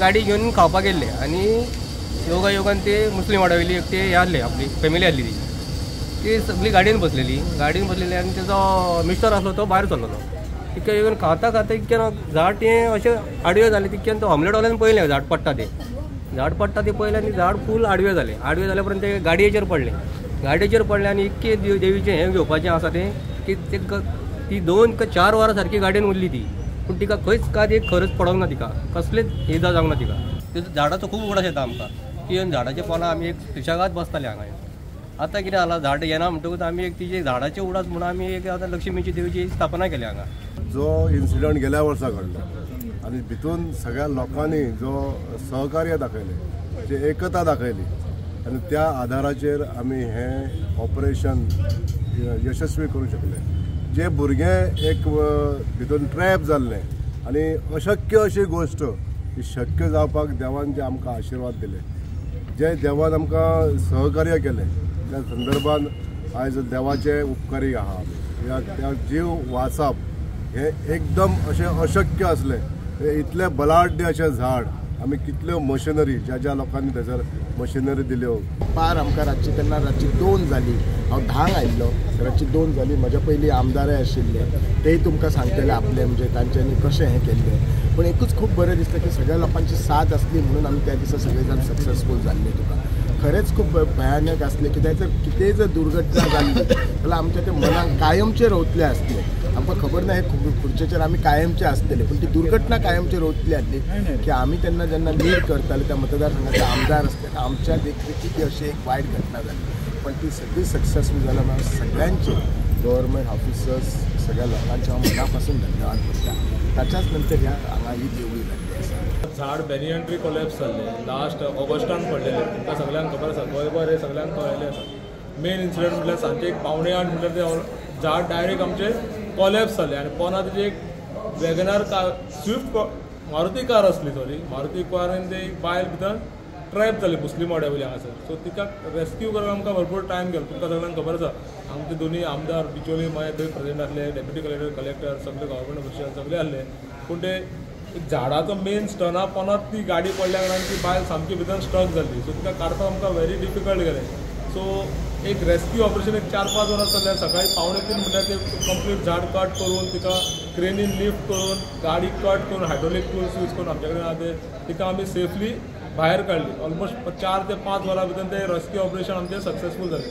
गाडी घेवन खावपाक गेल्ले आनी योगायोगान ते मुस्लीम वाडावयली एक ते हे आहले, आपली फॅमिली आहली ती ती सगळी गाडयेन बसलेली, गाडयेन बसलेली आनी तेजो मिस्टर आसलो तो भायर सरलेलो. तितक्या येवन खाता खाता इतक्यान झाड तें अशें आडवें जालें. तितक्यान तो ऑमलेटवाल्यान पळयलें झाड पडटा तें, झाड पडटा तें पळयलें आनी झाड फूल आडवें जालें. आडवें जाल्या उपरांत ते गाडयेचेर पडलें, गाडयेचेर पडलें आनी इतकें देवीचें हें घेवपाचें आसा तें की ती 2 का 4 वरां सारकी गाडयेन उरली ती, पूण तिका खंयच काय एक खरंच पडोंक ना, तिका कसलेच इजा जावंक ना तिका. ते झाडाचो खूब उगडास येता आमकां की येवन झाडाच्या पोंदा आमी एक सुशेगाद बसताले हांगा. आतां कितें जालां, झाड येना म्हणटकूच आमी एक तिजे झाडाचे उगडास म्हणून आमी एक आतां लक्ष्मीची देवीची स्थापना केली हांगा. जो इन्सिडंट गेल्या वर्सा घडलो आनी भितून सगळ्या लोकांनी जो सहकार्य दाखयलें, जे एकता दाखयली आनी त्या आधाराचेर आमी हें ऑपरेशन यशस्वी करूं शकले. जे भुरगे एक भितून ट्रॅप जाल्लें आनी अशक्य अशी गोश्ट ही शक्य जावपाक देवान जे आमकां आशिर्वाद दिले, जे देवान आमकां सहकार्य केलें, त्या संदर्भान आयज देवाचे उपकारी आहा आमी. त्या जीव वाचप हें एकदम अशें अशक्य आसलें. इतलें बलाढ्य अशें झाड आमी कितल्यो मशिनरी ज्या ज्या लोकांनी थंयसर मशिनरी दिल्यो. पार आमकां रातची तेन्ना रातची 2 जाली, हांव 10 आयिल्लो, रातची 2 जाली. म्हज्या पयलीं आमदारय आशिल्ले, तेय तुमकां सांगतले आपले म्हणजे तांच्यांनी कशें हें केल्लें. पूण एकूच खूब बरें दिसलें की सगळ्या लोकांची साथ आसली म्हणून आमी त्या दिसा सगळे जाण सक्सेसफूल जाल्ले. तुका खरेंच खूब भयानक आसलें कित्याक जर कितेंय जर दुर्घटना जाल्ली जाल्यार आमच्या ते मनाक कायमचें रवतलें आसलें. आमकां खबर ना हे खुर्चेचेर आमी कायमचे आसतले, पूण ती दुर्घटना कायमची रवतली आसली की आमी तेन्ना जेन्ना लीड करताले त्या मतदारसंघाचे आमदार आसले, आमच्या देखरेखी ती अशी एक वायट घटना जाली. पण ती सगळी सक्सेसफूल जाल्या म्हणून सगळ्यांचे गव्हर्मेंट ऑफिसर्स सगळ्या लोकांचे हांव मना पासून धन्यवाद करता. ताच्याच नंतर ह्या हांगा ही देवळी जाल्ली आसा. झाड बेनियन ट्री कोलॅप्स जाल्लें लास्ट ऑगस्टान पडलेलें, तुमकां सगळ्यांक खबर आसा, गोंयभर हें सगळ्यांक कळिल्लें आसा. मेन इन्सिडंट म्हटल्यार सांजचे एक 7:45 म्हटल्यार तें झाड डायरेक्ट आमचें कोलॅप्स जालें आनी पोंदा तेजी एक WagonR car, Swift Maruti car आसली, सॉरी मारुती कार, आनी ते एक बायल भितर ट्रॅप जाली मुस्लीम वाड्या वयली हांगासर. सो तिका रेस्क्यू करपाक आमकां भरपूर टायम गेलो. तुमकां सगळ्यांक खबर आसा आमचे दोनूय आमदार बिचोली मागीर थंय प्रेजेंट आसले, डेप्युटी कलेक्टर, कलेक्टर, सगळे गव्हर्मेंट ऑफिशियल सगळे आसले. पूण ते एक झाडाचो मेन स्टना पोंदात ती गाडी पडल्या कारणान ती बायल सामकी भितर स्टक जाल्ली. सो तिका काडपाक आमकां व्हेरी डिफिकल्ट गेलें. सो एक रेस्क्यू ऑपरेशन एक 4-5 वरां चल्लें. सकाळीं 2:45 म्हटल्यार ते कंप्लीट झाड कट करून तिका क्रेनीन लिफ्ट करून गाडी कट करून हायड्रोलीक टूल्स यूज करून आमचे कडेन आहा ते तिका आमी सेफली भायर काडली. ऑलमोस्ट 4 ते 5 वरां भितर ते रेस्क्यू ऑपरेशन आमचें सक्सेसफूल जालें.